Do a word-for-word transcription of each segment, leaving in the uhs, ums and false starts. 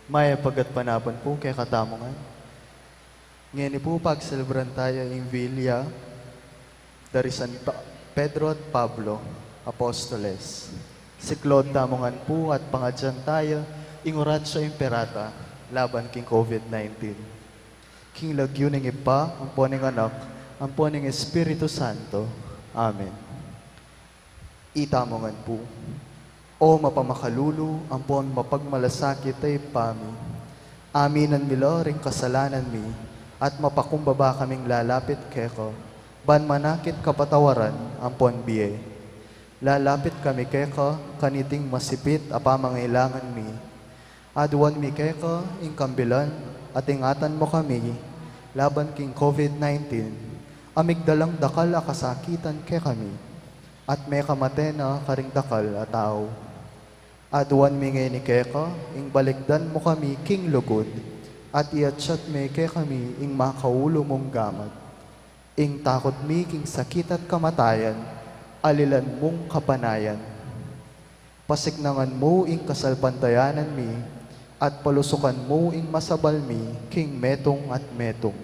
Mayap a gatpanapun pu kekatamu ngan. Ngeni pu pagselebran tayu ing Vigilya dari San Pa-, Pedro at Pablo, Apostoles. Siklaud tamu ngan pu at pangadyan tayu ing Oratio Imperata laban king COVID nineteen. King lagyu ning Ibpa, ampo ning Anak, ampo ning Espiritu Santo. Amen. Itamu ngan pu. O mapamakalulu ampon mapagmalasakit a Ibpa mi, aminan mi la ring kasalanan mi at mapakumbaba kaming lalapit keka, ban manakit kapatawaran ampon bie. Lalapit kami keka kaniting masipit a pamangailangan mi. Aduan mi keka ing kambilan at ingatan mu kami laban king COVID nineteen, a migdalang dakal a kasakitan kekami, at mekamate na karing dakal a tau. Aduan mi ngeni keka ing balikdan mu kami king lugud, at iatsat me kekami ing makaulu mung gamat. Ing takut mi king sakit at kamatayan, alilan mung kapanayan. Pasiknangan mu ing kasalpantayanan mi, at palusukan mu ing masabal mi king metung at metung.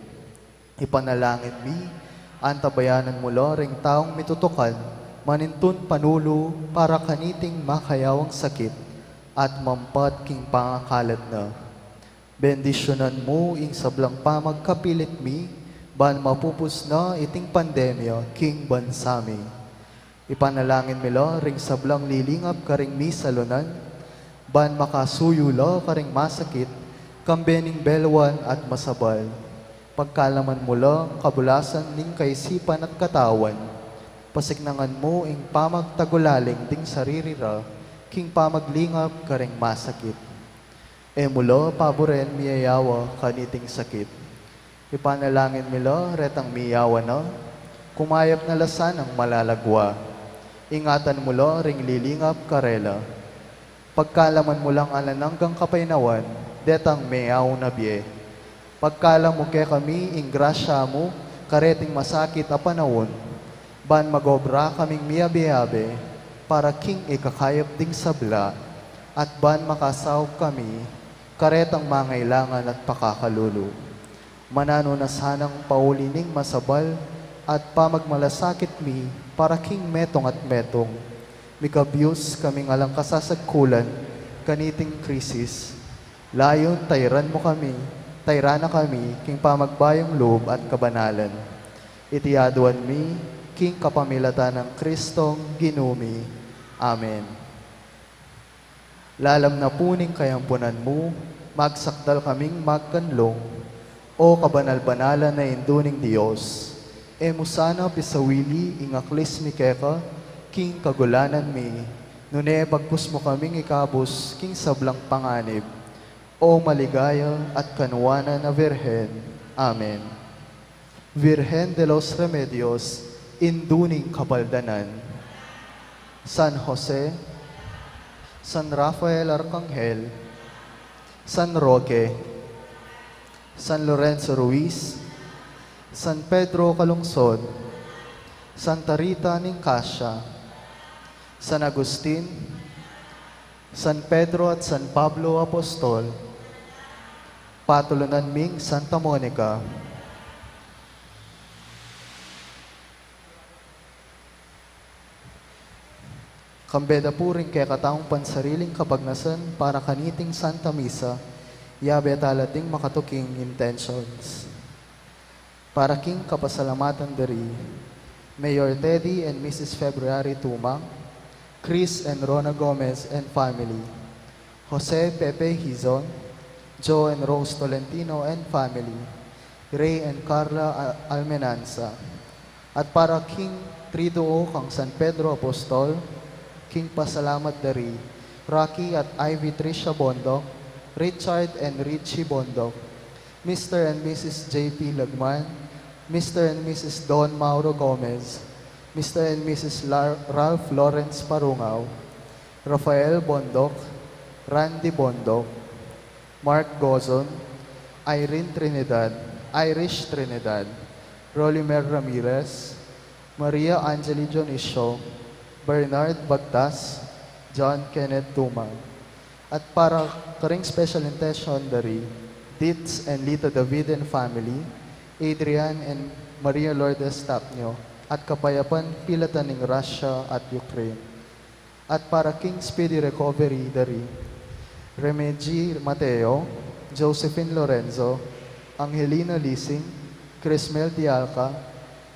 Ipanalangin mi, antabayanan mu la ring taung mitutukan manintun panulu para kaniting makayawang sakit at mampat king pangakalat na. Bendisyunan mu ing sablang pamagkapilit mi, ban mapupus na iting pandemya king bansa mi. Ipanalangin mi la ring sablang lilingap karing misalunan, ban makasuyu la karing masakit, kambe ning belwan at masabal. Pagkalaman mu la ing kabulasan ning kaisipan at katawan, pasiknangan mu ing pamagtagulaling ding sarili ra, king pamaglingap karing masakit. E mu la paburen miyayawa kaniting sakit. Ipanalangin mi la retang miyawa na, kumayap na la sanang malalagwa. Ingatan mu la ring lilingap karela. Pagkalaman mu lang alang anggang kapaynawan detang meauna bie. Pagkalam mu kekami ing grasya mu kareting masakit a panaun, ban magobra kaming miyabe-yabe para king ikakayap ding sabla, at ban makasaup kami karetang mangailangan at pakakalulu. Mananu na sanang pauli ning masabal at pamagmalasakit mi para king metung at metung. Mikabyus kaming alang kasasagkulan kaniting krisis. Layun tairan mu kami, tairan na kami king pamagbayung lub at kabanalan. Iti aduan mi king kapamilatan nang Kristong Ginu mi. Amen. Lalam na pu ning kayampunan mu, magsakdal kaming magkanlung, O kabanal-banalan a Indu ning Dios. E mu sana pisawili ing aklis mi keka king kagulanan mi, nune bagkus mu kaming ikabus king sablang panganib, O maligaya at kanuanan a Virgen. Amen. Virgen de los Remedios, Indu ning Kapaldanan. San Jose, San Rafael Arkanghel, San Roque, San Lorenzo Ruiz, San Pedro Calungsod, Santa Rita ning Cascia, San Agustin, San Pedro at San Pablo Apostol, patulunan ming Santa Monica. Kambe da pu ring kekataung pansariling kapagnasan para kaniting Santa Misa, yabe tala ding makatuking intentions. Para king kapasalamatan diri, Mayor Teddy and Missus February Tumang, Chris and Rona Gomez and family, Jose Pepe Hizon, Joe and Rose Tolentino and family, Ray and Carla A-, Almenanza. At para king Triduo kang San Pedro Apostol, king pasalamat dari Rocky at Ivy Tricia Bondoc, Richard and Richie Bondoc, Mister and Missus J P Lagman, Mister and Missus Don Mauro Gomez, Mister and Missus Lar-, Ralph Lawrence Parungao, Rafael Bondoc, Randy Bondoc, Mark Gozon, Irene Trinidad, Irish Trinidad, Rolimer Ramirez, Maria Angeli Dionisio, Bernard Bagtas, John Kenneth Tumang. At para karing special intention da ri Ditz and Lita David and family, Adrian and Maria Lourdes Tapnio, at kapayapan pilatan ning Russia at Ukraine. At para king speedy recovery da ri Remegi Mateo, Josephine Lorenzo, Angelina Lising, Crismel Dialca,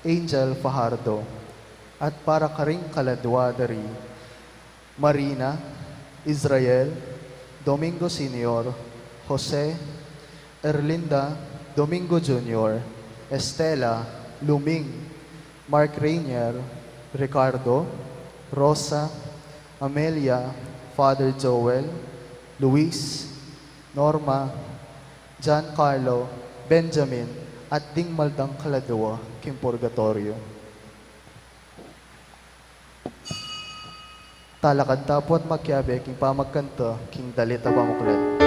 Angel Fajardo. At para karing kaladua da ri Marina, Israel, Domingo Senior, Jose, Erlinda, Domingo Junior, Estela, Luming, Mark Rainier, Ricardo, Rosa, Amelia, Father Joel, Luis, Norma, Giancarlo, Benjamin, at ding maldang kaladua king purgatoryo. Talakad ta pu at makiabe king pamagkanta king dalit a pamuklat.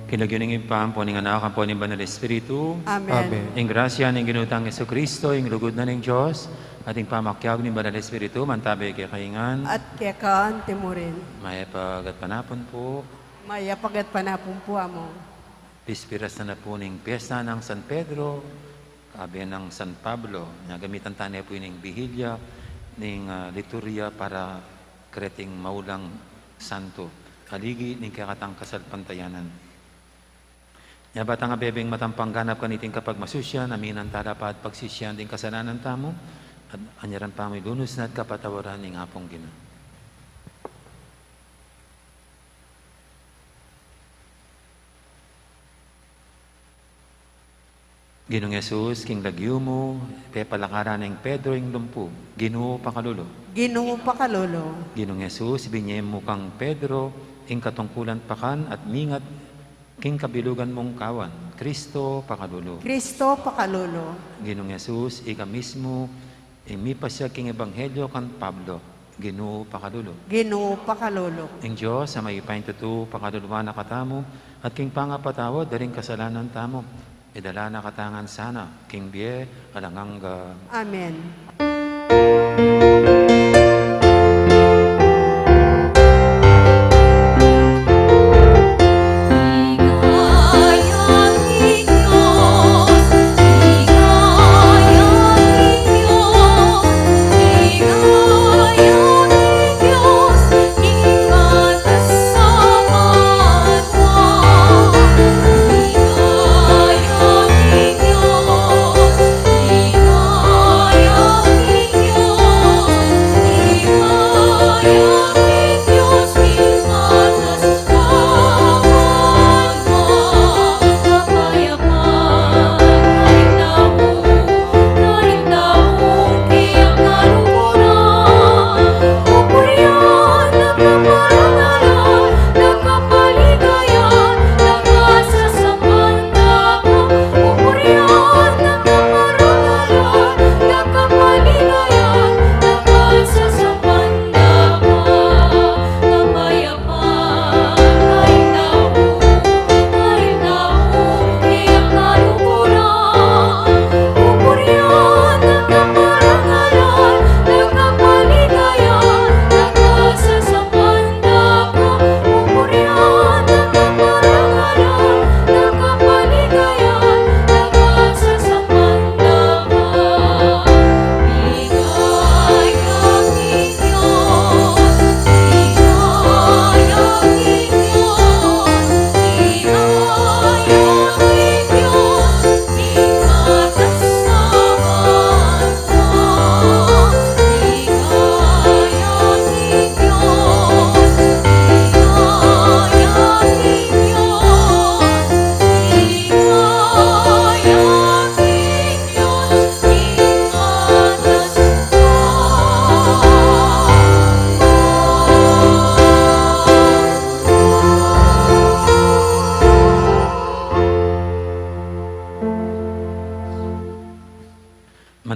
King lagyu ning Ibpa, ampo ning Anak, ampo ning Banal Espiritu. Amen. Amen. Ing grasya ning Ginu tang Jesucristo, ing lugud na ning Dios, at ing pamakiabe ning Banal Espiritu, mantabe kekayu ngan. At keka antimurin. Mayap a gatpanapun pu. Mayap a gatpanapun pu, Among. Bispiras na pu ning piyesta nang San Pedro, kabe nang San Pablo, nya gamitan tane pu ining Bihilya ning, ah, liturya para kareting maulang santo, aligi ning kekatang kasalpantayanan. Nya ba tang abebeng matampang ganap kaniting kapagmasusyan, aminan tala pa at pagsisian ding kasalanan tamu, at anyaran pa mu ilunus na at kapatawaran ning Apung Ginu. Ginung Jesus, king lagyu mu pepalakaran nang Pedro ing lumpu, Ginu, pakalulu. Ginu, pakalulu. Ginung Jesus, binye mu kang Pedro ing katungkulan pakan at mingat king kabilugan mung kawan, Kristo, pakalulu. Kristo, pakalulu. Ginung Jesus, ika mismu ing mipasyag king ebanghelyo kang Pablo, Ginu, pakalulu. Ginu, pakalulu. Ing Dios a mayupayang tutu pakaluluan na katamu, at king pangapatawad da ring kasalanan tamu, idala na katamu ngan sana king bie alang angga. Amen.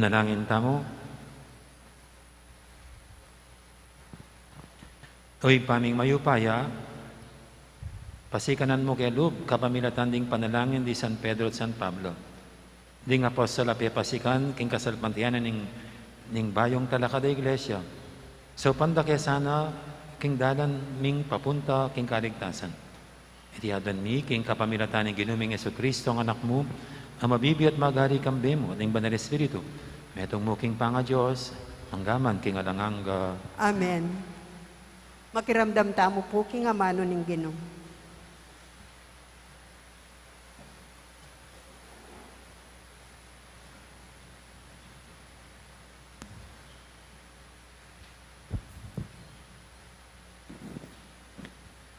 Manalangin tamu. O Ibpa ming mayupaya, pasikanan mu ke lub kapamilatan ding panalangin di San Pedro at San Pablo, ding apostol a pepasikan king kasalpantayanan ning, ning bayung talakad a Iglesia. Saupan da ke sana king dalan ming papunta king kaligtasan. Iti aduan mi king kapamilatan ning Ginu ming Jesucristo, ang Anak mu, a mabibie at magari kambe mu at ning Banal Espiritu, metung mu king pangaDios, angga man king alang angga. Amen. Makiramdam tamu pu king amanu ning Ginu.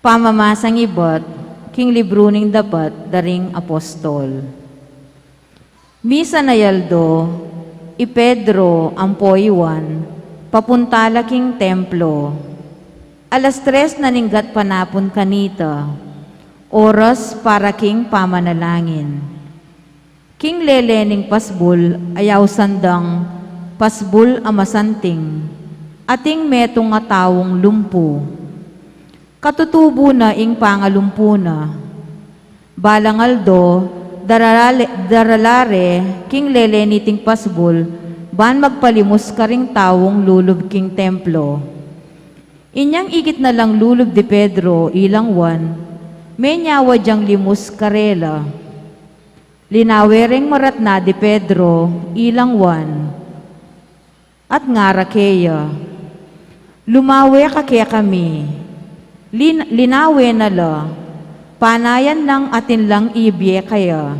Pamamasang ibat king libru ning Dapat da ring Apostol. Misan a aldo, i Pedro ampo i Juan papunta la king templo. Alas tres na ning gatpanapun kanita, oras para king pamanalangin. King lele ning pasbul a ausan dang Pasbul a Masanting, ating metung a taung lumpu. Katutubu na ing pangalumpu na. Balang aldo, darala re, darala re king lele niting pasbul ban magpalimus karing taung lulub king templo. Inyang ikit na lang lulub di Pedro ilang Juan, menyawa dyang limus karela. Linawe reng maratna di Pedro ilang Juan, at ngara keya, "Lumawe ka kekami." Lin-, linawe na la, panayan nang atin lang ibie kaya.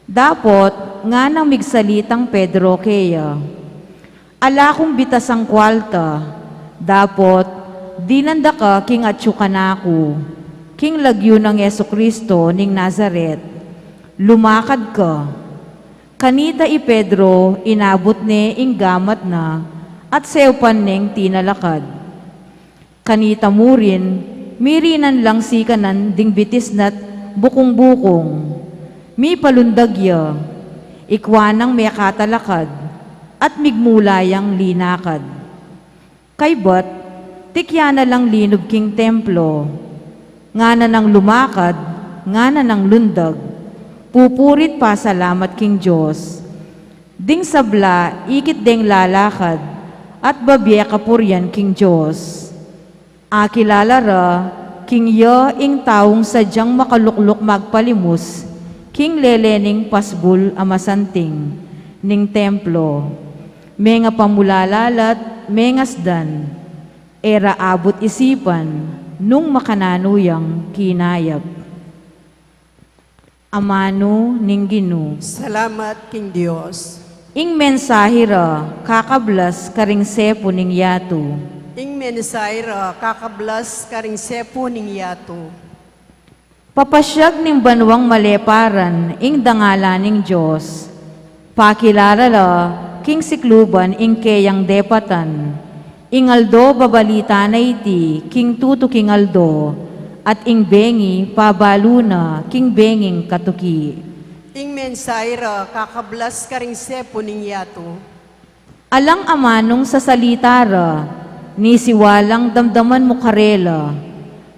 Dapot nganang migsalitang Pedro keya, "Ala kung bitasang kualta, dapot dinan da ka king atyu kanaku, king lagyu nang Jesucristo ning Nazaret, lumakad ka." Kanita i Pedro, inabut ne ing gamat na at seupan neng tinalakad. Kanita murin, mirinan lang sikanan ding bitis na't bukung-bukung. Mipalundag ya, ikwa nang mekatalakad, at migmula yang linakad. Kaybat, tikya na lang linub king templo. Ngana nang lumakad, ngana nang lundag. Pupuri't pasalamat king Dios. Ding sabla, ikit deng lalakad, at babie kapurian king Dios. Akilala ra king ya ing taung sadyang makalukluk magpalimus king lele ning Pasbul a Masanting ning templo. Menga pamulala la't mengasdan, e ra abut isipan nung makananu yang kinayap. Amanu ning Ginu. Salamat king Dios. Ing mensahe ra kakablas karing sepu ning yatu. Ing mensahe ra kakablas karing sepu ning yatu. Papasyag ning banuang maleparan ing dangalan ning Dios. Pakilala la king sikluban ing keyang depatan. Ing aldo babalita na iti king tutuking aldo, at ing bengi pabalu na king benging katuki. Ing mensahe ra kakablas karing sepu ning yatu. Alang amanung sasalita ra, ni siwa lang damdaman mu karela.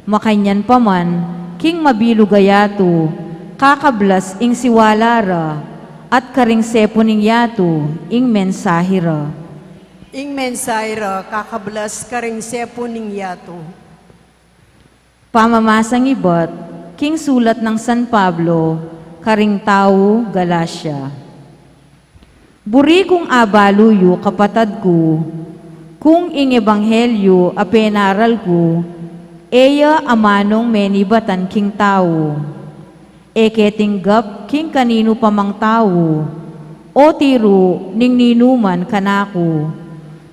Makanyan pa man, king mabilug a yatu, kakablas ing siwala ra, at karing sepu ning yatu, ing mensahe ra. Ing mensahe ra kakablas karing sepu ning yatu. Pamamasang ibat king sulat nang San Pablo karing tau Galacia. Buri kung abalu yu, kapatad ku, kung ing ebanghelyu a penaral ku, e ya amanung menibatan king tau. E ke tinggap king kaninu pa mang tau, o tiru ning ninuman kanaku,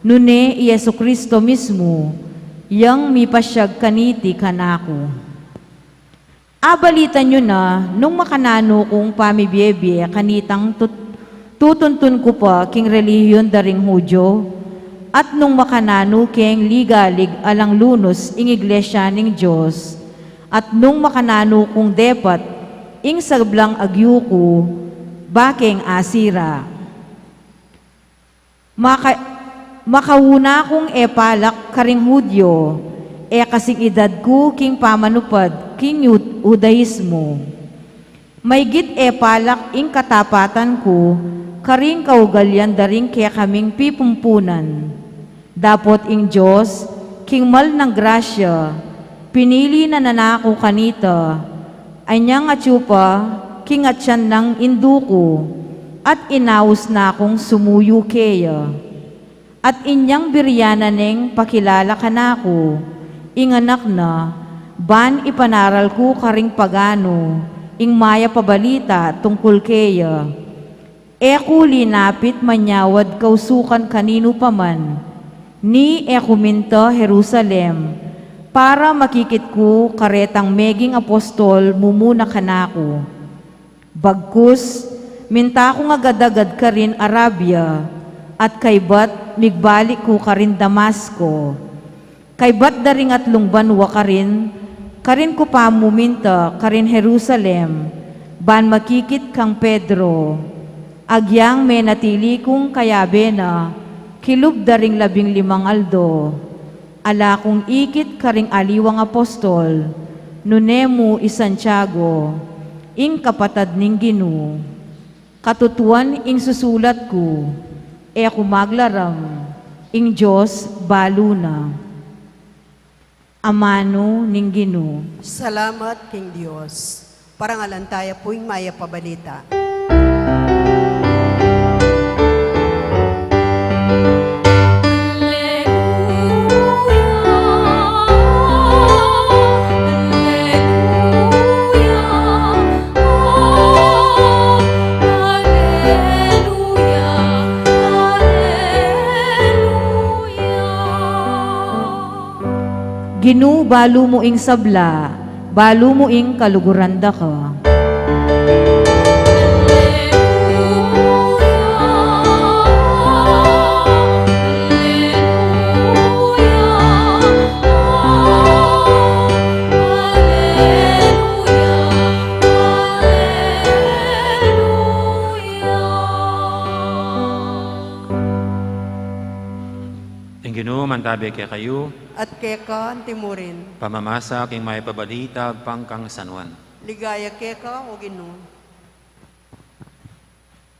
nune i Jesucristo mismu, yang mipasyag kaniti kanaku. Abalitan yu na nung makananu kung pamibiebie kanitang tut-, tutuntun ku pa king relihiyon da ring Judio, at nung makananu keng ligalig alang lunus ing iglesia ning Dios, at nung makananu kung depat ing sablang agyu ku, bakeng asira. Maka-, makauna kung e palak karing Hudyo, e kasing idad ku king pamanupad king Yud-, Hudaismo. Maygit e palak ing katapatan ku karing kaugalian da ring kekaming pipumpunan. Dapot ing Dios, king mal nang grasya, pinili na na ku kanita, anyang atyu pa king atian nang indu ku, at inaus na kung sumuyu keya. At inyang birian na neng pakilala kanaku ing anak na, ban ipanaral ku karing paganu ing mayap a balita tungkul keya. E ku linapit manyawad kausukan kaninu pa man, ni e ku minta Jerusalem, para makikit ku karetang meging apostol mumuna kanaku. Bagkus, minta kung agad-agad karin Arabia, at kaybat migbalik ku karin Damasco. Kaybat da ring atlung banua karin, karin ku pa mu minta karin Jerusalem, ban makikit kang Pedro. Agyang menatili kung kayabe na, kilub da ring labing limang aldo. Ala kung ikit karing aliwang apostol, nune mu i Santiago, ing kapatad ning Ginu. Katutuan ing susulat ku, e ku maglaram, ing Dios balu na. Amanu ning Ginu. Salamat king Dios. Parangalan taya pu ing mayap a balita. Ginu, balu mu ing sabla, balu mu ing kaluguran daka. Ing Ginu mantabe kekayu. At keka anti mu rin. Pamamasa king mayap a balita agpang kang San Juan. Ligaya keka, o Ginu.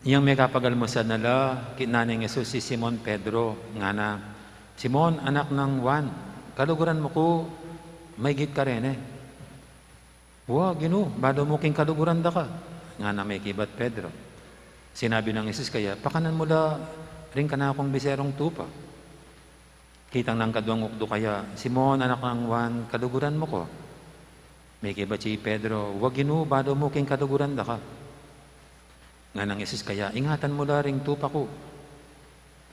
Inyang mekapagalmusal na la, kinana nang Jesus i Simon Pedro, ngana, "Simon, anak nang Juan, kaluguran mu ku maygit kareni?" "Wa, Ginu, balu mu king kaluguran daka," ngana mekibat Pedro. Sinabi nang Jesus kaya, "Pakanan mu la ring kanakung biserung tupa." Kitang nang kadwang ukdu kaya, "Simon, anak nang Juan, kaluguran mu ku?" Mekibat ya i Pedro, "Wa, Ginu, balu mu king kaluguran daka." Ngana nang Jesus kaya, "Ingatan mu la ring tupa ku."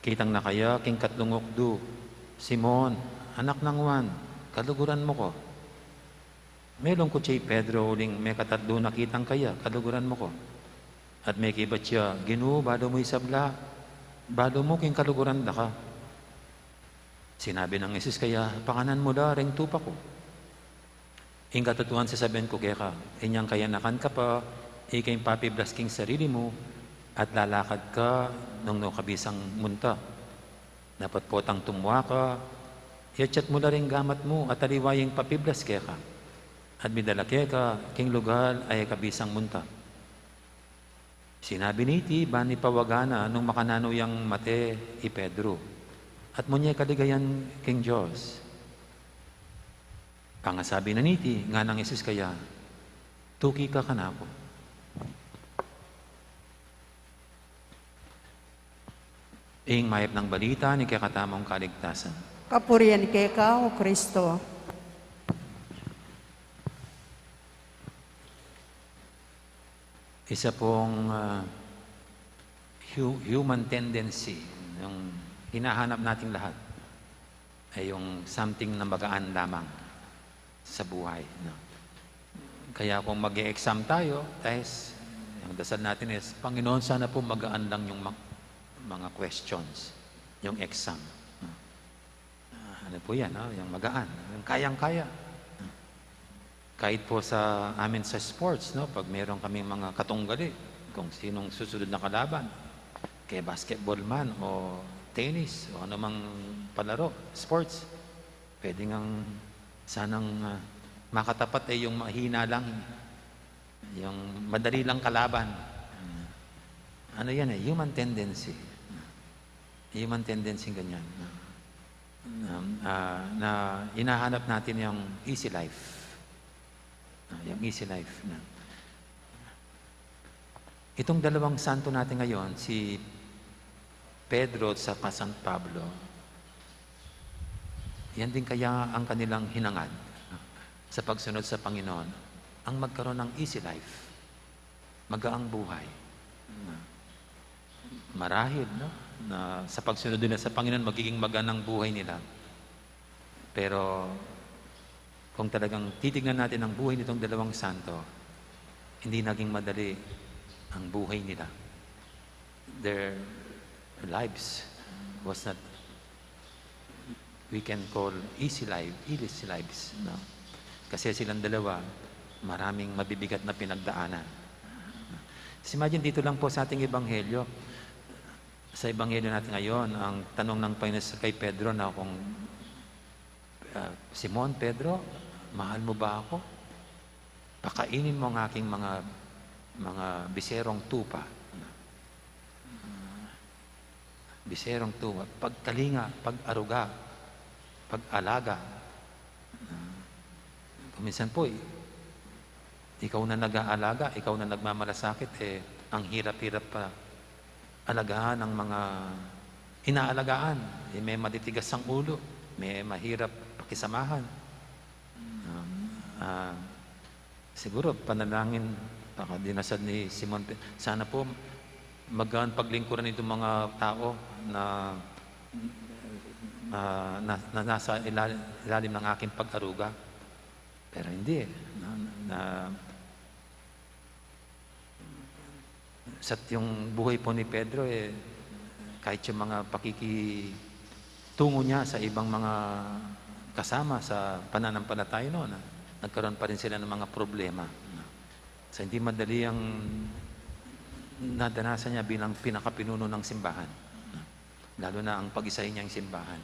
Kitang na kaya king katlung ukdu, "Simon, anak nang Juan, kaluguran mu ku?" Melungkut ya i Pedro uling mekatatlu na kitang kaya, "Kaluguran mu ku?" At mekibat ya, "Ginu, balu mu ing sabla, balu mu king kaluguran daka." Sinabi nang Jesus kaya, "Pakanan mu la ring tupa ku. Ing katutuan sasabian ku keka, inyang kayanakan ka pa, ika ing papiblas king sarili mu, at lalakad ka nung nu ka bisang munta. Dapot potang tumua ka, iyatyat mu la ring gamat mu at aliwa ya ing papiblas keka, at midala keka king lugal a e ka bisang munta." Sinabi niti, ban ipawaga na nung makananu yang mate i Pedro, at munye kaligayan king Dios. Pangasabi na niti, ngana nang Jesus kaya, "Tuki ka kanaku." Ing mayap nang balita ning kekatamung kaligtasan. Kapurian keka, o Kristo. Isa pong, ah, hu-, human tendency, yung hinahanap nating lahat ay yung something na magaan lamang sa buhay, no? Kaya kung mag-e-exam tayo, test, yung dasal natin is, "Panginoon, sana po magaan lang yung mag-, mga questions, yung exam." No? Ah, ano po yan, no? Yung magaan, yung kayang-kaya. Kahit po sa amin sa sports, no? Pag meron kaming mga katunggali, kung sinong susunod na kalaban, kay basketball man o tennis o anumang palaro, sports. Pwede ngang sanang, ah, makatapat ay yung mahina lang, yung madali lang kalaban. Ano yan eh, human tendency. Human tendency ganyan. Na, na, ah, na hinahanap natin yung easy life. Ah, yung easy life na. Itong dalawang santo natin ngayon, si Pedro at saka San Pablo, yan din kaya ang kanilang hinangad sa pagsunod sa Panginoon, ang magkaroon ng easy life, magaang buhay. Marahil, no, na sa pagsunod nila sa Panginoon, magiging magaan ang buhay nila. Pero kung talagang titignan natin ang buhay nitong dalawang santo, hindi naging madali ang buhay nila. Their lives was not, we can call, easy life, easy lives, no? Kasi silang dalawa, maraming mabibigat na pinagdaanan. Just imagine dito lang po sa ating ebanghelyo. Sa ebanghelyo natin ngayon, ang tanong ng Panginoon kay Pedro na kung, ah, "Simon, Pedro, mahal mo ba ako? Pakainin mo ang aking mga, mga biserong tupa." Biserong tupa, pagkalinga, pag-aruga, pag-alaga. Ah, kung minsan po, eh, ikaw na nag-aalaga, ikaw na nagmamalasakit, eh, ang hirap-hirap pa alagaan ang mga inaalagaan. Eh, may matitigas ang ulo, may mahirap pakisamahan. Ah, ah, Siguro panalangin, baka dinasal ni Simon Pe-, sana po magaan paglingkuran itong mga tao na, ah, na, na nasa ilal-, ilalim ng aking pag-aruga. Pero hindi eh. Na, na, sa yung buhay po ni Pedro, eh, kahit yung mga pakikitungo niya sa ibang mga kasama sa pananampalataya noon, ah, nagkaroon pa rin sila ng mga problema. So, hindi madali ang nadanasan niya bilang pinakapinuno ng simbahan, lalo na ang pag-isahin niya ang simbahan.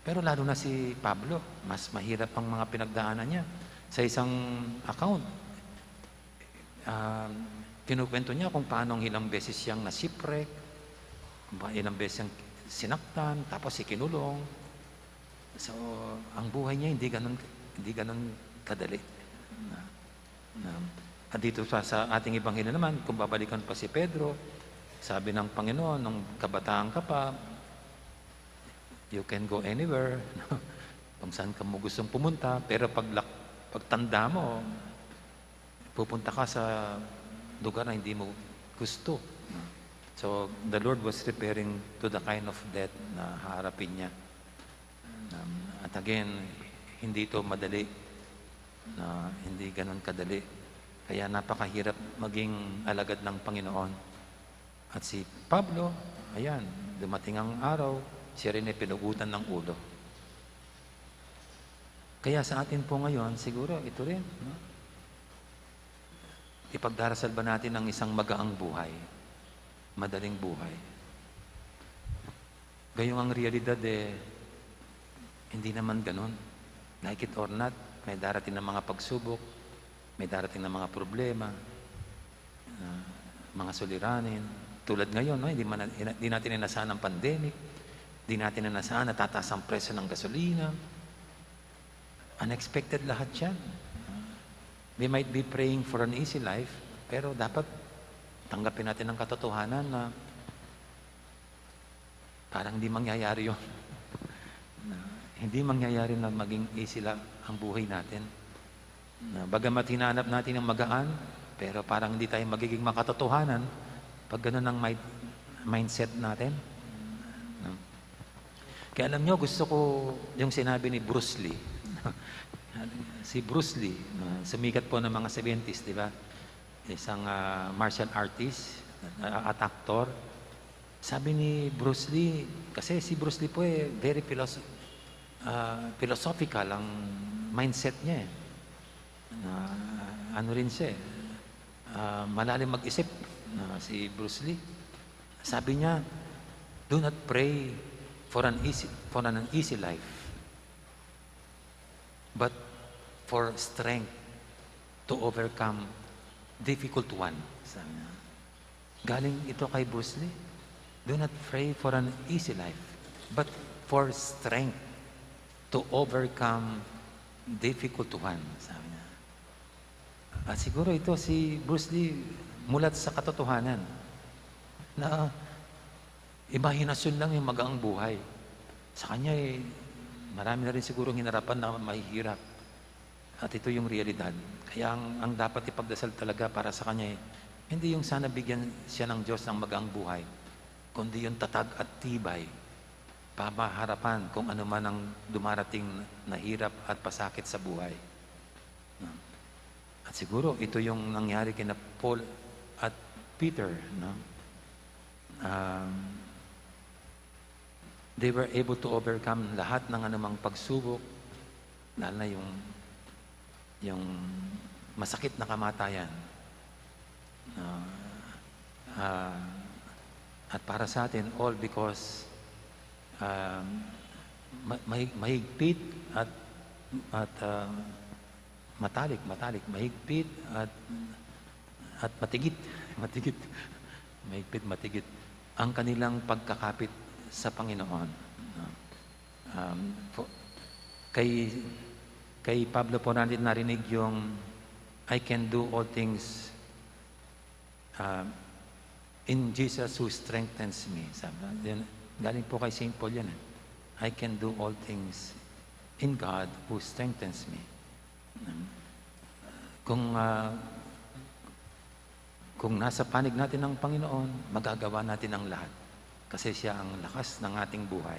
Pero lalo na si Pablo, mas mahirap ang mga pinagdaanan niya. Sa isang account, um, kinukwento niya kung paano ilang beses siyang na-shipwreck, kung pa-, ilang beses siyang sinaktan, tapos ikinulong. So, ang buhay niya hindi ganun, hindi ganun kadali. Na, na, at dito sa, sa ating ebanghelyo naman, kung babalikan pa si Pedro, sabi ng Panginoon, "Nung kabataan ka pa, you can go anywhere." Kung saan ka mo gustong pumunta, pero pag lak-, pagtanda mo, pupunta ka sa lugar na hindi mo gusto. So, the Lord was referring to the kind of death na haharapin niya. Um, at again, hindi ito madali, na hindi ganun kadali. Kaya napakahirap maging alagad ng Panginoon. At si Pablo, ayan, dumating ang araw, siya rin ay pinugutan ng ulo. Kaya sa atin po ngayon, siguro ito rin, no? Ipagdarasal ba natin ang isang magaang buhay, madaling buhay? Gayong ang realidad, eh, hindi naman ganun. Like it or not, may darating na mga pagsubok, may darating na mga problema, ah, mga suliranin. Tulad ngayon, no, hindi man, hindi natin inasahan ang pandemic, hindi natin inasahan na tataas ang presyo ng gasolina. Unexpected lahat yan. We might be praying for an easy life, pero dapat tanggapin natin ang katotohanan na parang di mangyayari yun. Na hindi mangyayari na maging easy lang ang buhay natin. Na bagamat hinanap natin ang magaan, pero parang hindi tayo magiging makatotohanan pag ganun ang mind-, mindset natin. No? Kaya alam nyo, gusto ko yung sinabi ni Bruce Lee. Si Bruce Lee, no? Sumikat po ng mga seventies, di ba? Isang, ah, martial artist, ah, at actor. Sabi ni Bruce Lee, kasi si Bruce Lee po eh, very philosoph-, ah, philosophical ang mindset niya eh. Ah, ano rin siya eh, ah, malalim mag-isip, ah, si Bruce Lee. Sabi niya, Do not pray for an easy, for an easy life, but for strength to overcome difficult one, sabi niya. Galing ito kay Bruce Lee. Do not pray for an easy life, but for strength to overcome difficult one, sabi niya. At siguro ito si Bruce Lee mulat sa katotohanan na imahinasyon lang yung magaang buhay. Sa kanya, eh, marami na rin sigurong hinarapan na mahihirap. At ito yung realidad. Kaya ang, ang dapat ipagdasal talaga para sa kanya, eh, hindi yung sana bigyan siya ng Diyos ng magaang buhay, kundi yung tatag at tibay para maharapan kung ano man ang dumarating na hirap at pasakit sa buhay. No? At siguro, ito yung nangyari kina Paul at Peter, no? Um, they were able to overcome lahat ng anumang pagsubok, lalo na yung, yung masakit na kamatayan. Ah, ah, at para sa atin, all because, um, ma-, mahig-, mahigpit at, at, ah, matalik, matalik, mahigpit at, at matigit, matigit, mahigpit, matigit ang kanilang pagkakapit sa Panginoon. No? Um, fo-, kay, kay Pablo po natin narinig yung, "I can do all things, um, in Jesus who strengthens me." Sabi, yun, galing po kay Saint Paul yan, eh. "I can do all things in God who strengthens me." Um, kung, ah, kung nasa panig natin ang Panginoon, magagawa natin ang lahat. Kasi siya ang lakas ng ating buhay.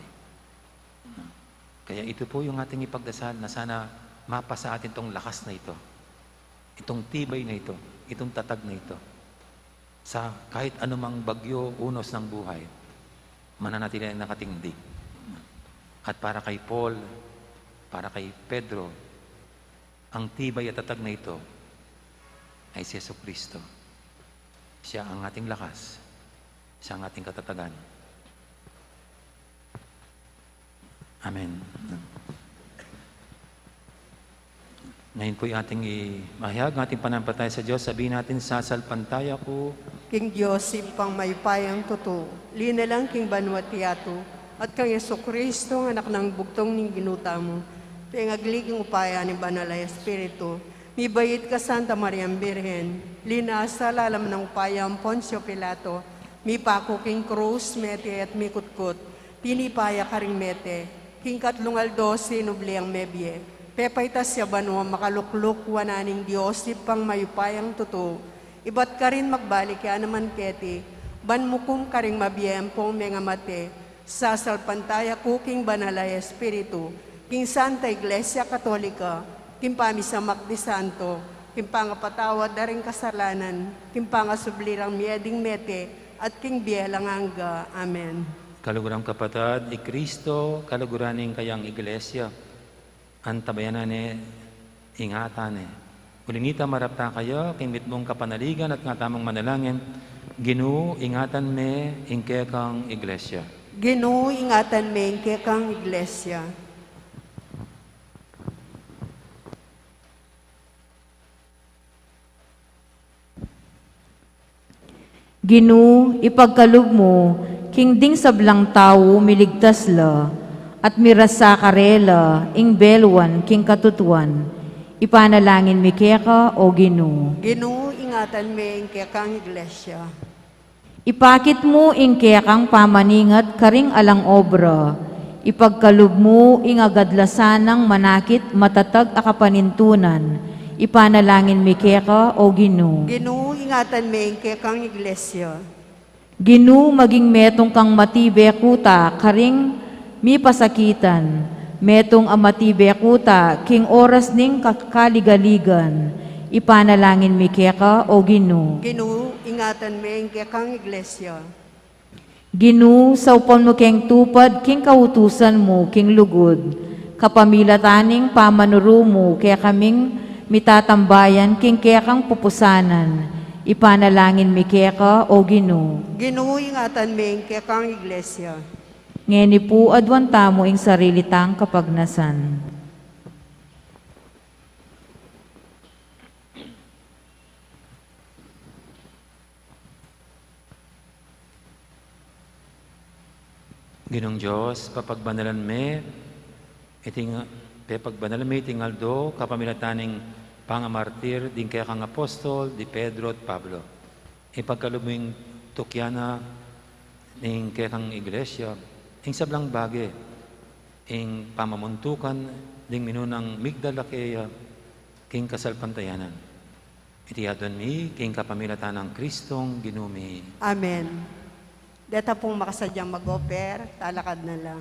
Kaya ito po yung ating ipagdasal na sana mapasa atin tong lakas na ito, itong tibay na ito, itong tatag na ito. Sa kahit anumang bagyo, unos ng buhay, mananatiling nakatindig. At para kay Paul, para kay Pedro, ang tibay at tatag na ito ay si Jesucristo. Siya ang ating lakas, siya ang ating katatagan. Amen. Ngayon po'y ating imahayag ang ating pananampalataya sa Diyos. Sabihin natin, "Sasalpantaya ku king Dios, Ibpang mayupayang tutu, linalang king banua't yatu, at kang Jesucristo, ang Anak nang bugtung ning Ginu tamu, pengagli king upaya ning Banal a Espiritu, mibait kang Santa Mariang Birhen, linasa lalam ning upaya nang Poncio Pilato, mipaku king krus, mete at mikutkut, tinipa ya karing mete, king katlung aldo sinubli yang mebie, pepaitas ya banua, makalukluk wanan ning Dios, Ibpang mayupayang tutu, ibat karin magbalik ya naman keti, ban mukum karing mabie ampong mengamate. Sasalpantaya ku king Banal a Espiritu, king Santa Iglesia Katolika, king pamisamak di santo, king pangapatawad da ring kasalanan, king pangasubli rang mie ding mete, at king bie alang angga. Amen." Kaluguran, kapatad, i Kristo kaluguran ning kayang Iglesia, antabayanan ne, ingatan ne. Uli na nita, marap ta kaya king mitmung kapanaligan at nga tamung manalangin, "Ginu, ingatan me ing kekang Iglesia." Ginu, ingatan me ing kekang Iglesia. Ginu, ipagkalub mu king ding sablang tau miligtas la, at mirasa karela ing beluan king katutuan. Ipanalangin mi keka, O Ginu. Ginu, ingatan me ing kekang Iglesia. Ipakit mu ing kekang pamaningat karing alang obra. Ipagkalub mu ing agadlasan nang manakit matatag a kapanintunan. Ipanalangin mi keka, O Ginu. Ginu, ingatan me ing kekang Iglesia. Ginu, maging metung kang matibe kuta karing mipasakitan, metung a matibe kuta king oras ning kakaligaligan. Ipanalangin mi keka, O Ginu. Ginu, ingatan me ing kekang Iglesia. Ginu, saupan mu keng tupad king kautusan mu king lugud, kapamilatan ning pamanuru mu kekaming mitatambayan king kekang pupusanan. Ipanalangin mi keka, O Ginu. Ginu, ingatan me ing kekang Iglesia. Ngeni pu, aduan tamu ing sarili tang kapagnasan. Ginung Dios, papagbanalan me iting, pepagbanalan me iting aldo kapamilatan ning pangamartir ding kekang apostol di Pedro at Pablo. Ipagkalub mu ing tukyan na ning kekang Iglesia ing sablang bage, ing pamamuntukan ding minunang migdala keya king kasalpantayanan. Iti aduan mi king kapamilatan nang Kristong Ginu mi. Amen. Deta pung makasadyang mag-offer, talakad na la.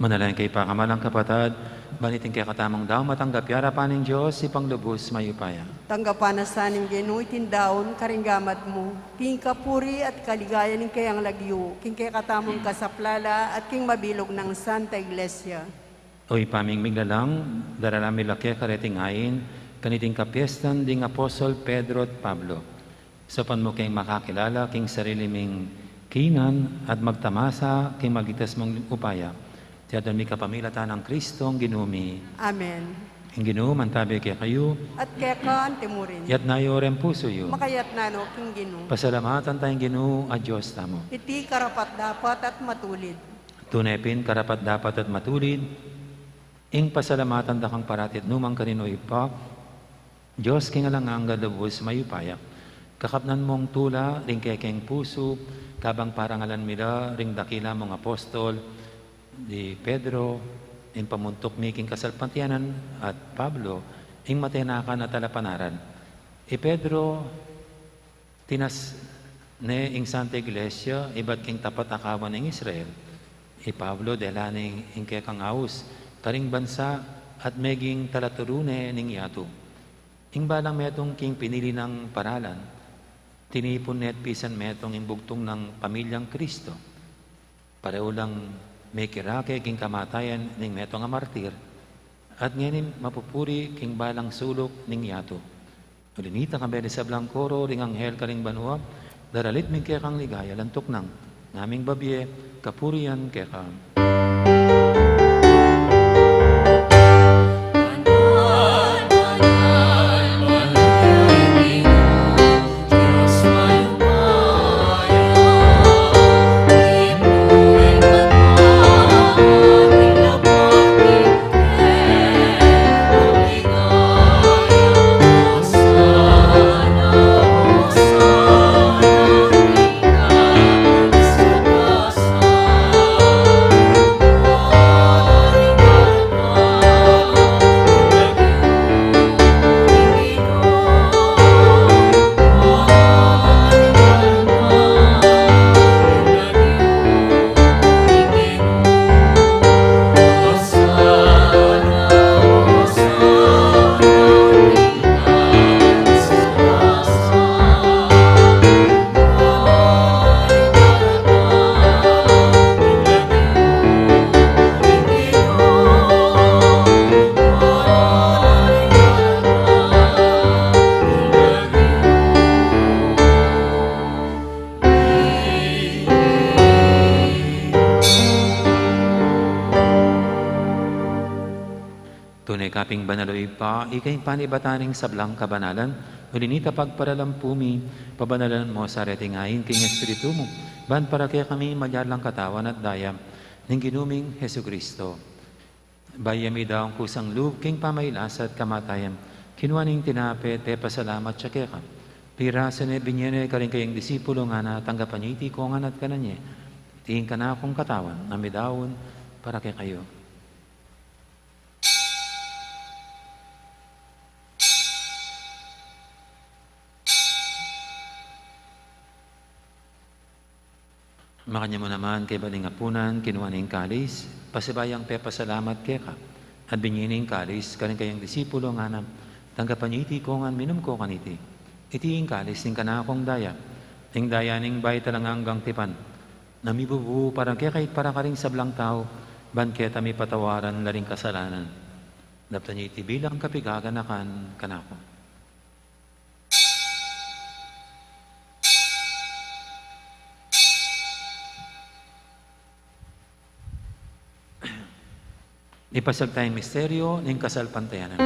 Manalangin kayu, pakamalan kung kapatad, ban iting kekatamung daun matanggap ya king arapan ning Dios, Ibpang lubus mayupaya. Tanggapan na sa ning Ginu iting daun karing gamat mu, king kapurian at kaligayan ning kayang lagyu, king kekatamung kasaplalan at king mabilug nang Santa Iglesia. O Ibpa ming miglalang, daralan mi la keka reting ain kaniting kapiestan ding apostol Pedro at Pablo. Saupan mu keng makakilala king sarili ming kinan at magtamasa king magitas mung upaya. Iti aduan mi kapamilatan nang Kristong Ginu mi. Amen. Ing Ginu mantabi kekayu. At keka anti mu rin. Itas yu reng pusu yu. Makaitas no king Ginu. Pasalamatan taya ing Ginu a Dios tamu. Iti karapat-dapat at matulid. Tune pin karapat-dapat at matulid ing pasalamatan da kang parati at nukarin man, O Ibpa, Dios king alang angga, lubus mayupaya. Kakapnan mung tula ring kekeng pusu, kabang parangalan mi la ring dakila mung apostol di Pedro, ing pamuntuk mi king kasalpantayanan, at Pablo, ing matenakan a talapanaral. I Pedro, tinas ne ing Santa Iglesia ibat king tapat a kawan ning Israel. I Pablo, dela ne ing kekang aus karing bansa at meging talaturu ne ning yatu. Ing balang metung king pinili nang paralan, tinipun ne at pisan metung ing bugtung nang pamilyang Kristo. Pareho lang mekirake king kamatayan ning metung a martir, at ngeni mapupuri king balang suluk ning yatu. Uli na nita, kambe ning sablang koro ring anghel karing banua, daralit mi ing kekang ligaya, lantuk nang ngaming babie kapurian keka. Kapin banal, o Ibpa, ika ing panibatan ning sablang kabanalan, uli na nita pagparalampu mi, pabanalan mu sa reting ain king Espiritu mu, ban para kekami malyari lang katawan at daya ning Ginu ming Jesucristo. Bayu ya midaun kusang lub king pamagkasakit at kamatayan, kinua ne ing tinape, pepasalamat ya keka. Pirasu ne, binie ne karing kayang disipulo, ngana, tanggapan ye iti kongan at kanan ye. Iti ing kanakung katawan a midaun para kekayu. Makanyan mu naman kaybat ning apunan, kinua ne ing kalis, pasibayu yang pepasalamat keka, at binie ne ing kalis karing kayang disipulo, ngana, tanggapan ye iti kongan, minum ko kaniti. Iti ing kalis ning kanakung daya, ing daya ning bayu at alang anggang tipan, a mibubu para kekayu at para karing sablang tau, ban keta mipatawaran la ring kasalanan. Daptan ye iti bilang kapaganakan kanaku. Ipasiag taya ing misteryu ning kasalpantayanan.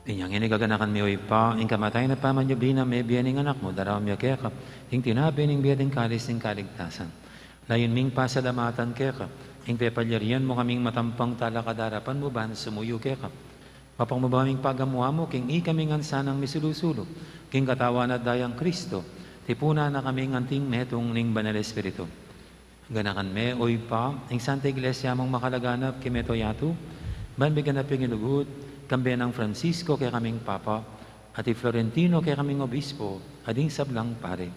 Inya ngeni gaganakan mi, o Ibpa, ing kamatayan at pamanyubli na mebie ning Anak mu, daraun mi keka ing tinape ning bie at ing kalis ning kaligtasan. Layun ming pasalamatan keka ing pepalyarian mu kaming matampang talakad king arapan mu ban sumuyu keka. Mapagmabie ming pagamu-amu king ikami ngan sanang misulu-sulu king katawan at dayang Kristo, tipunan na kaming anting metung ning Banal Espiritu. Ganakan me, o Ibpa, ing Santa Iglesia mung makalaganap king mabilug a yatu, ban bigyan na pin king lugud, kambe nang Francisco kekaming Papa, at i Florentino kekaming Obispo, at ding sablang pari.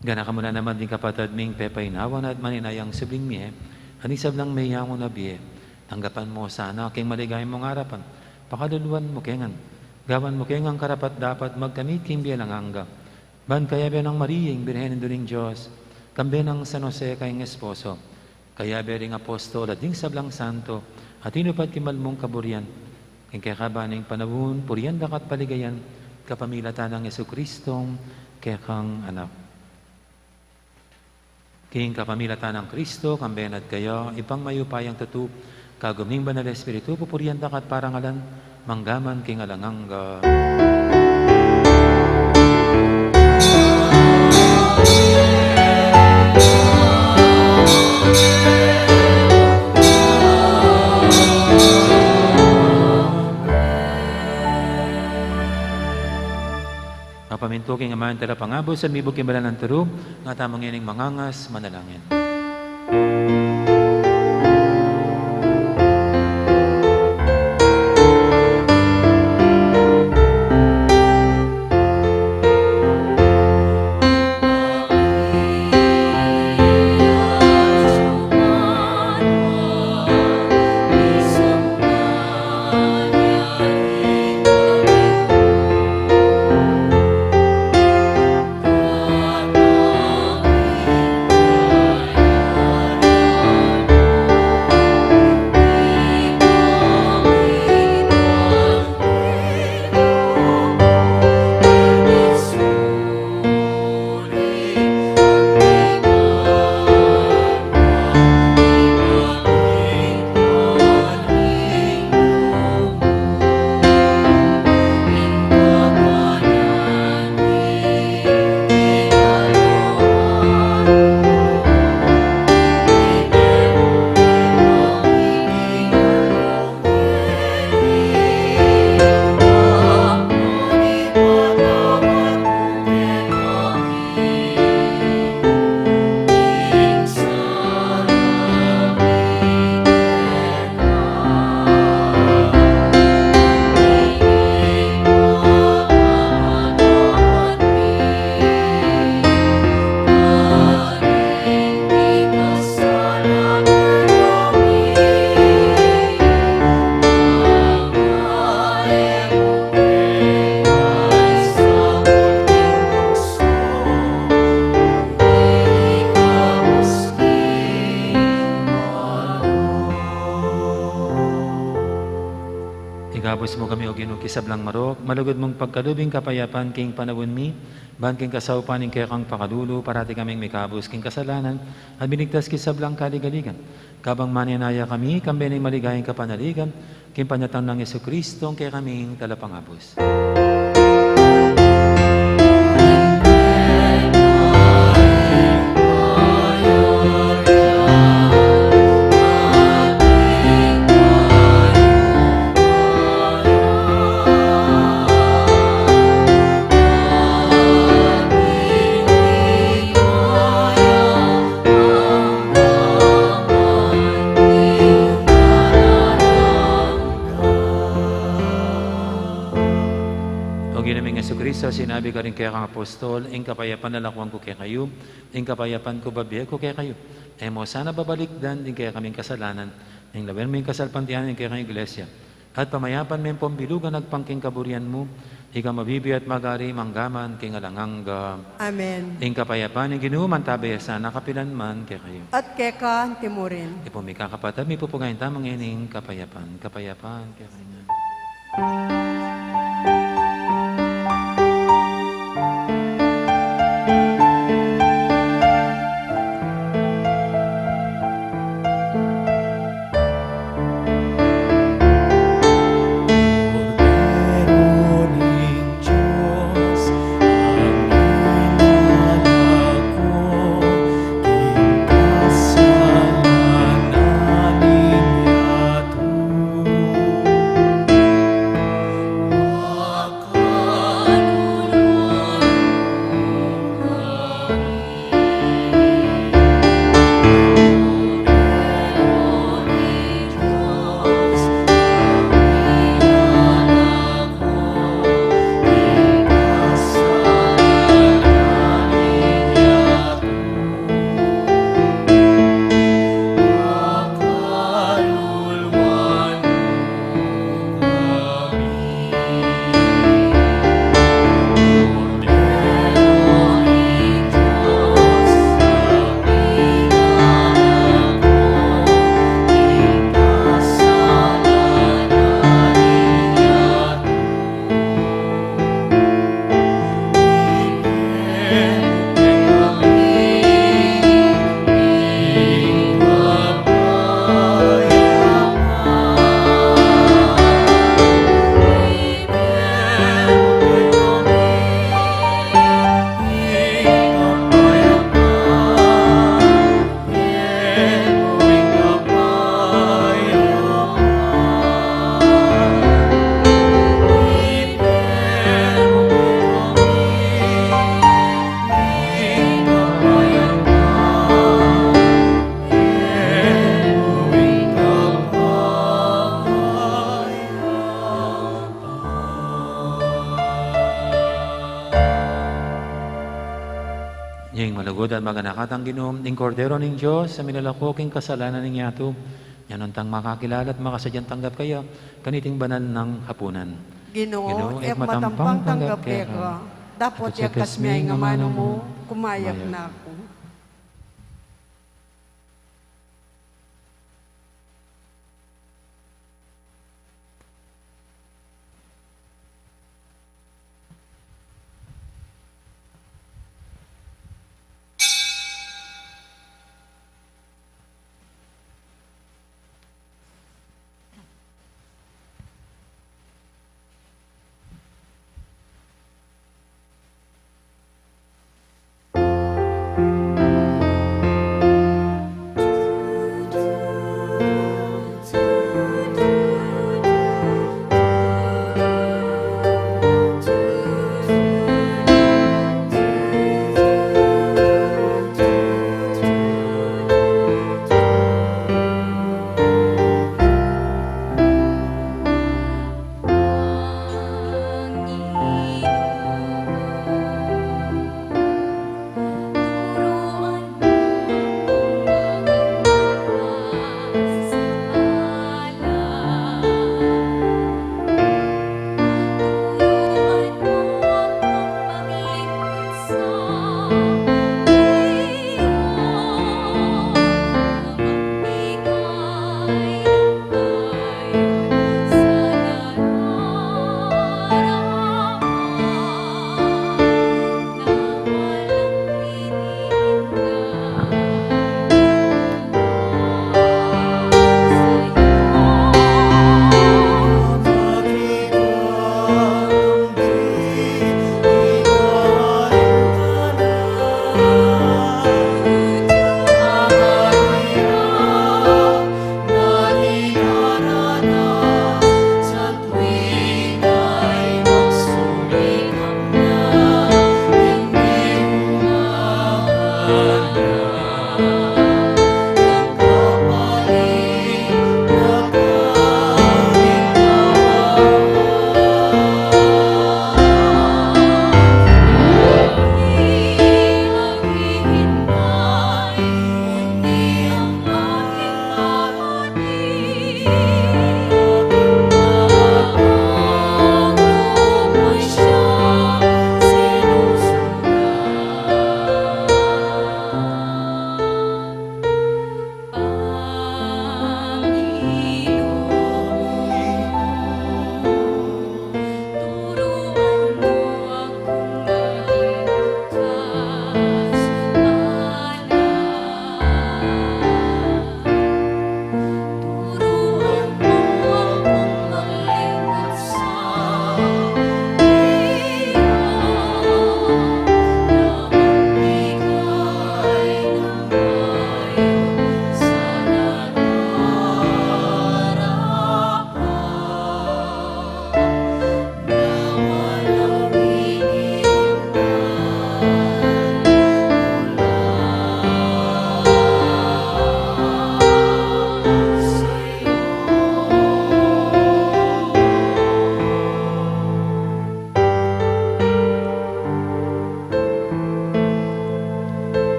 Ganakan mu na naman ding kapatad ming pepainawa na at maninayang subling mie, at ding sablang meyangu na bie. Tanggapan mu sana king maligaya mung arapan, pakaluluan mu ke ngan, gawan mu ke ngan karapat-dapat magkamit king bie alang angga. Ban kayabe nang Maria, ing Birhen Indu ning Dios, kambe nang San Jose, kayang esposo, kayabe ring apostol at ding sablang santo, a tinupad king mal mung kaburian, king kekaban ning panaun, purian da ka at paligayan, kapamilatan nang Jesucristo, kekang Anak. King kapamilatan nang Kristo, kambe na at kaya, Ibpang mayupayang tutu, kagum ning Banal Espiritu, pupurian da ka at parangalan, mangga man king alang angga. Mapamintu king Ama ning Talapangabus, at mibug king banal nang turu, nga tamu ngening mangangas manalangin. Ikabus mu kami, O Ginu, king sablang marok, malugud mung pagkalub ing kapayapan king panaun mi, ban king kasaupan ning kekang pakalulu, parati kaming mikabus king kasalanan, at miligtas king sablang kaligaligan. Kabang manenaya kami, kambe ning maligayang kapanaligan, king panyatang nang Jesucristo, ing kekaming Talapangabus. O Ginu ming Jesucristo, sinabi karing kekang apostol, "Ing kapayapan lakuan ku kekayu, ing kapayapan ku bibie ku kekayu." E mu sana babalikdan ding kekaming kasalanan, nune lawen mu ing kasalpantayanan ning kekang Iglesia, at pamayapan me pon bilugan agpang king kaburian mu, ika a mabibie at magari mangga man king alang angga. Amen. Ing kapayapan ning Ginu mantabe ya sana kapilan man kekayu. At keka anti mu rin. Ipun mi, kakapatad, mipupugayan tamu ngening kapayapan. Kapayapan kekayu. Ing malugud at maganakang Ginu, ing Kordero ning Dios, a milalako king kasalanan ning yatu, nune tang makakilala at makasadyang tanggap kaya kaniting banal nang hapunan. Ginu, Ginu, e ku matampang tanggap keka, dapot yakas me ing amanu mu, kumayap na ku.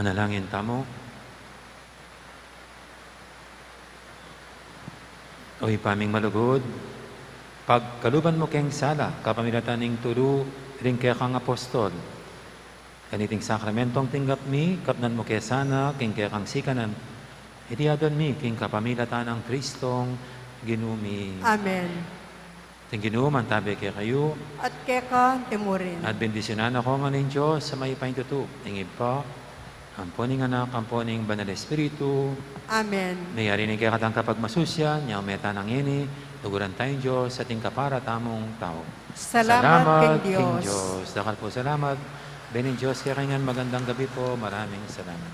Manalangin tamu. O Ibpa ming malugud, pagkaluban mu keng sala kapamilatan ning tulu ring kekang apostol. Kaniting sakramentong tinggap mi, kapnan mu ke sana king kekang sikanan. Iti adwan mi king kapamilatan nang Kristong Ginu mi. Amen. Ing Ginu mantabe kekayu. At keka mu rin. At bendisyunan na kayu ngan ning Dios a mayupayang tutu, ing Ibpa, ampo ning Anak, ampo ning Banal Espiritu. Amen. Mayari ning kekatang kapagmasusian, nya ume tana ngeni, luguran taya ing Dios at ing kapara tamung tau. Salamat king Dios. Dakal pung salamat. Bending Dios kekayu ngan, magandang gabi po. Maraming salamat.